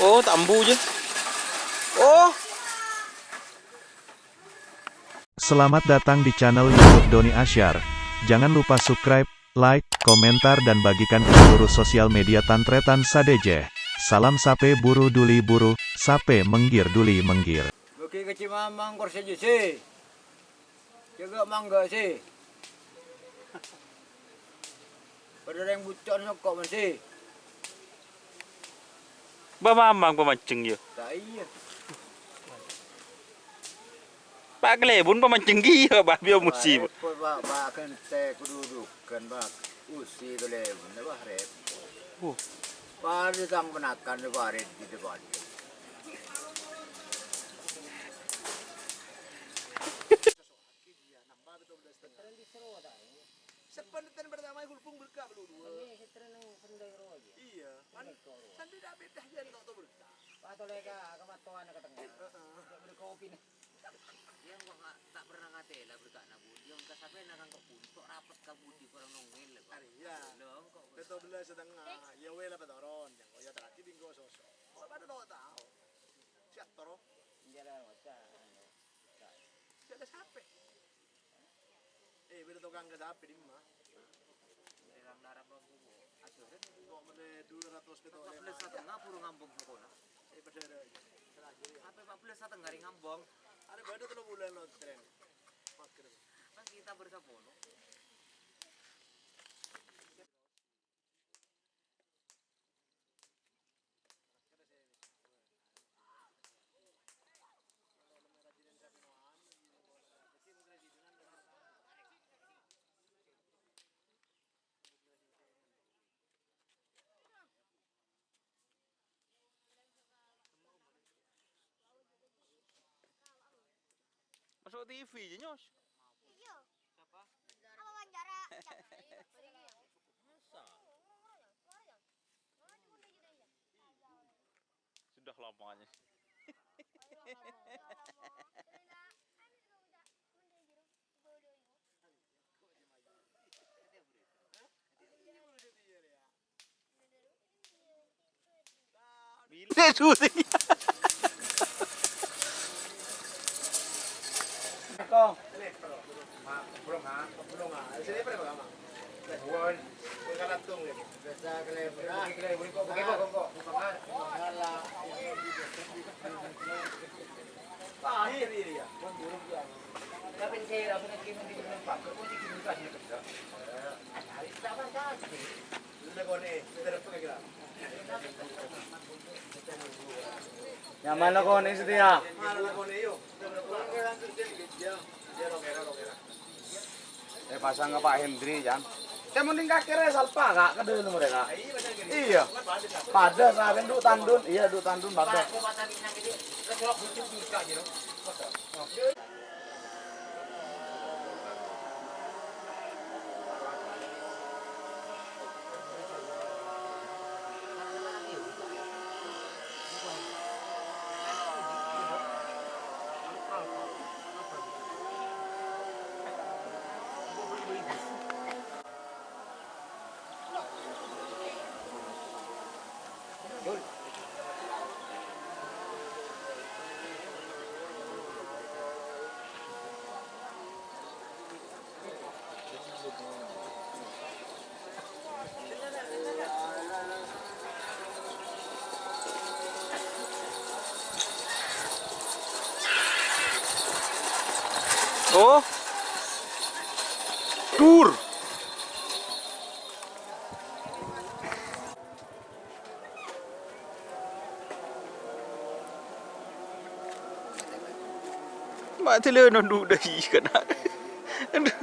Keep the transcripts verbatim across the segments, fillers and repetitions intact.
Oh, tambu aja. Oh. Selamat datang di channel YouTube Doni Asyar. Jangan lupa subscribe, like, komentar, dan bagikan ke seluruh sosial media Tantretan sadhâjâ. Salam sapè buru duli buru, sapè menggir duli menggir. Bagi kecimamang korse jese. Jaga mangga sih. Padâ rèng bucon sokko' masih. Ba mamang pamancèng, yâ? Ta' iyâ. Pa' kalèbun pamancèng kèya, Pak, biyo musi. Repot, Pak, Pak, ghentè kedudukan, Pak. Usi kalèbun, wah, repot. Uh. Padâ tang ponakan, Pak, di depan. Iya, nambah betul belas setengah. Sepaneten pertama gulpung berkah belum dua. Iya, kan? Sampai dah beda aja, nggak tahu berkah. Heeh. Iya, kok nggak, tak pernah ngatela berkah nabu. Dia engkau sampai nakang kok buntok rapet ka budi kurang nongel, kok. Iya. Loh, kok betul belas setengah. Ya, weh lah, petoron. Yang kau ya terakhir binggo sosok. Kok pada tahu-tahu? Siap, toro. Iya lah, wacana. Siapa? Eh, bâdâ tokang ka sapè, dimma? Tokang narap lompo, Bu. Ajuran. Kok menè dua ratus pètto lèma? Empat belas setengah buru ngambung sekolah. Eh, padâ. Apa empat belas setengah hari ngambung? Ada bâdâ tello bulân lo tren. Mager. Kan kita bersepuluh. Masuk T V aja, Nyos. Iya. Siapa? Apa wawancara? Masa? Sudah lamanya. Dek Susi. Nyaman lakone, Setia. Eh, pasang ka Pak Hendri, Jan. Saya mending kake re salpa, Kak, ke dalam mereka. Iya. Pada saat itu tandun, iya, du tandun pada. Oh. Tur. Ma' tele nondu dai kana. Aduh.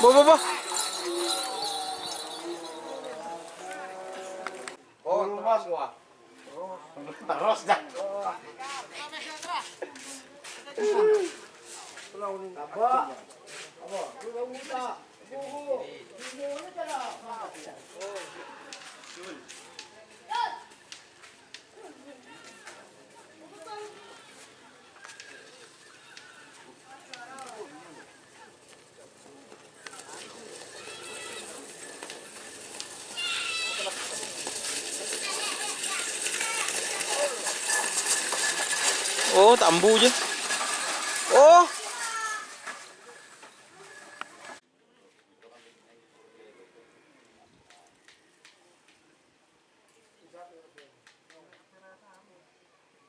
Bo, bo, bo. Oh, terus, wah. Terus, dah. Oh, tambu je. Oh.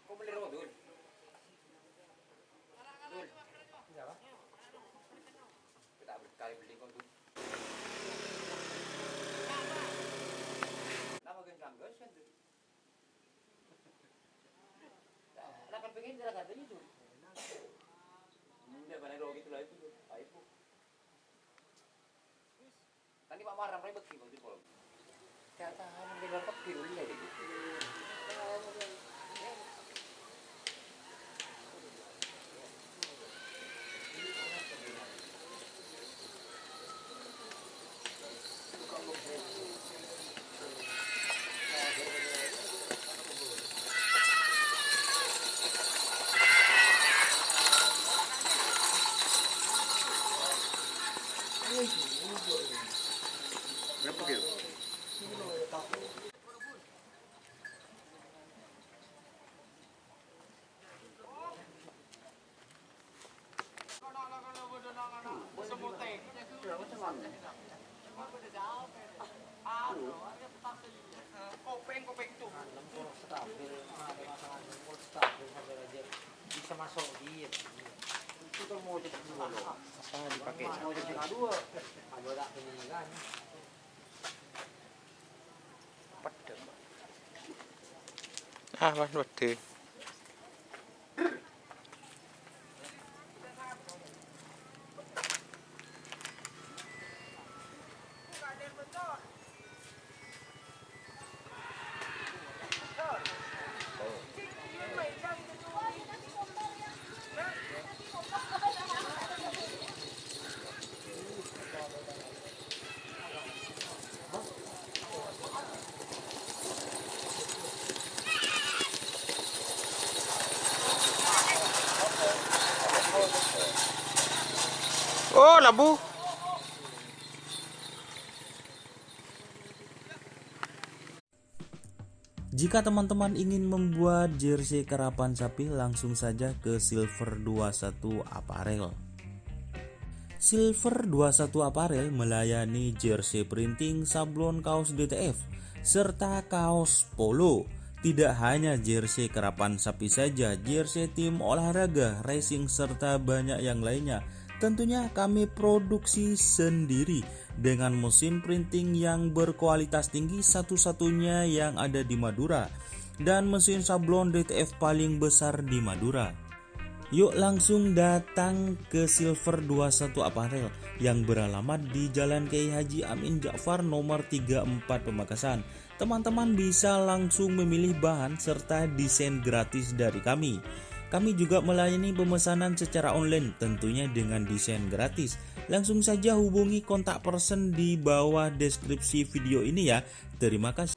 Kok beli rokok, Dul? Dul. Kita berkali beli kok, Dul. Kenapa gen sanggas, kan, Dul? Lah, kan pengen jalan-jalan itu. Enggak, mana rokok itu lah itu, Dul. Ayo, Bu. Tadi Pak Marham, rembek sih, Bang Jupol. Gak tahu, mungkin rembek di rumah, gitu. Berapa kilo? Bisa masuk di itu. Itu kalau mau cek dua loh. Apa dipakai? Mau cek dua. Ada tak ini kan? Padha. Ah, Mas, wedhe. Oh, labu. Jika teman-teman ingin membuat jersey karapan sapi, langsung saja ke Silver dua satu Apparel. Silver dua satu Apparel melayani jersey printing, sablon kaos D T F, serta kaos polo. Tidak hanya jersey karapan sapi saja, jersey tim olahraga, racing, serta banyak yang lainnya. Tentunya kami produksi sendiri dengan mesin printing yang berkualitas tinggi, satu-satunya yang ada di Madura, dan mesin sablon D T F paling besar di Madura. Yuk langsung datang ke Silver dua satu Apparel yang beralamat di Jalan Kiai Haji Amin Ja'far nomor tiga empat Pamekasan. Teman-teman bisa langsung memilih bahan serta desain gratis dari kami. Kami juga melayani pemesanan secara online, tentunya dengan desain gratis. Langsung saja hubungi kontak person di bawah deskripsi video ini ya. Terima kasih.